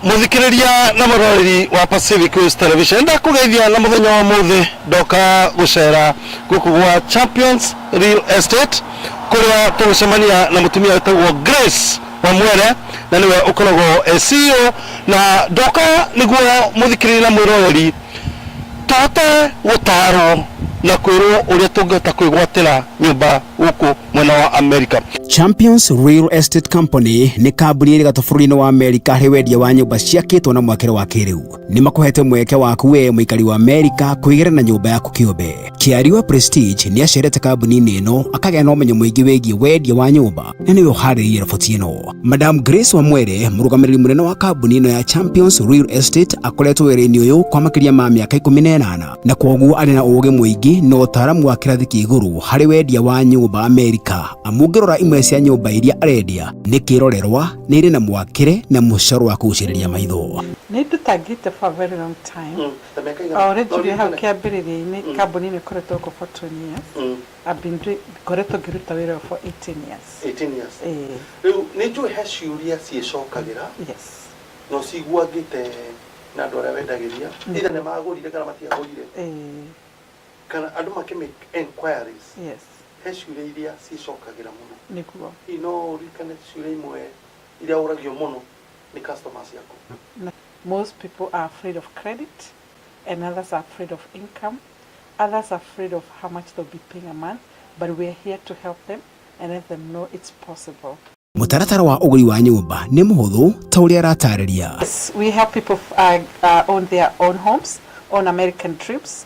Muthikiriria na muroreri wa Pacific Coast Television, ndakugeithia na muthenya wa muthi ndoka gucera guku gwa Champions Real Estate, kuria tugucemania na mutumia witagwo Grace Wamwere, na niwe ukoragwo e CEO. Na ndoka niguo muthikiriria na mwiroreri tũhote gũtarwo na kwĩrwo ũrĩa tũngĩhota kwĩgwatĩra nyũmba gũkũ mwena wa America. Champions Real Estate Company nĩ kambuni ĩrĩ gatũ bũrũri-inĩ wa Amerika harĩ wendia wa nyũmba ciakĩtwo na mwakĩre wa kĩrĩu. Nĩ makũhete mweke waku we mũikari wa Amerika kwĩgĩra na nyũmba yaku kĩũmbe. Kĩari wa Prestige nĩ acerete kambuni-inĩ ĩno, akagĩa na ũmenyo mũingĩ wĩgiĩ wendia wa nyũmba, na nĩwe ũharĩrĩirie riboti ĩno. Madam Grace Wamwere, mũrũgamĩrĩri mũnene wa kambuni ĩno ya Champions Real Estate, akoretwo wĩra-inĩ ũyũ kwa makĩria ma mĩaka 18, na kwoguo arĩ na ũũgĩ mũingĩ na ũtaaramu wa kĩrathi kĩa igũrũ harĩ wendia wa nyũmba Amerika. Amu ũngĩrora imwe cia nyũmba iria arendia nĩ kĩrorerwa, nĩ irĩ na mwakĩre na mũcoro wa kũgucĩrĩria maitho. Nĩ ndutangĩte for a very long time. O ũrĩa njugire hau kĩambĩrĩria-inĩ, kambuni ĩno ĩkoretwo gũkũ for 20 years. I've been doing, ngoretwo ngĩruta wĩra ũyũ for 18 years. 18 years. Ĩĩ. Rĩu nĩ njũĩ he ciũria ciĩcokagĩra na ũciguangĩte na andũ arĩa wendagĩria, either nĩ magũrire kana matiagũrire, kana andũ makĩ make enquiries. He ciũria iria ciĩcokagĩra mũno. Nĩguo. Hihi no ũririkane ciũria imwe iria ũragio mũno nĩ customers ciaku? Most people are afraid of credit, and others are afraid of income. Others are afraid of how much they'll be paying a month, but we're here to help them and let them know it's possible. Mũtaratara wa ũgũri wa nyũmba nĩ mũhũthũ ta ũrĩa aratarĩria. Yes, we help people own their own homes, own American dreams.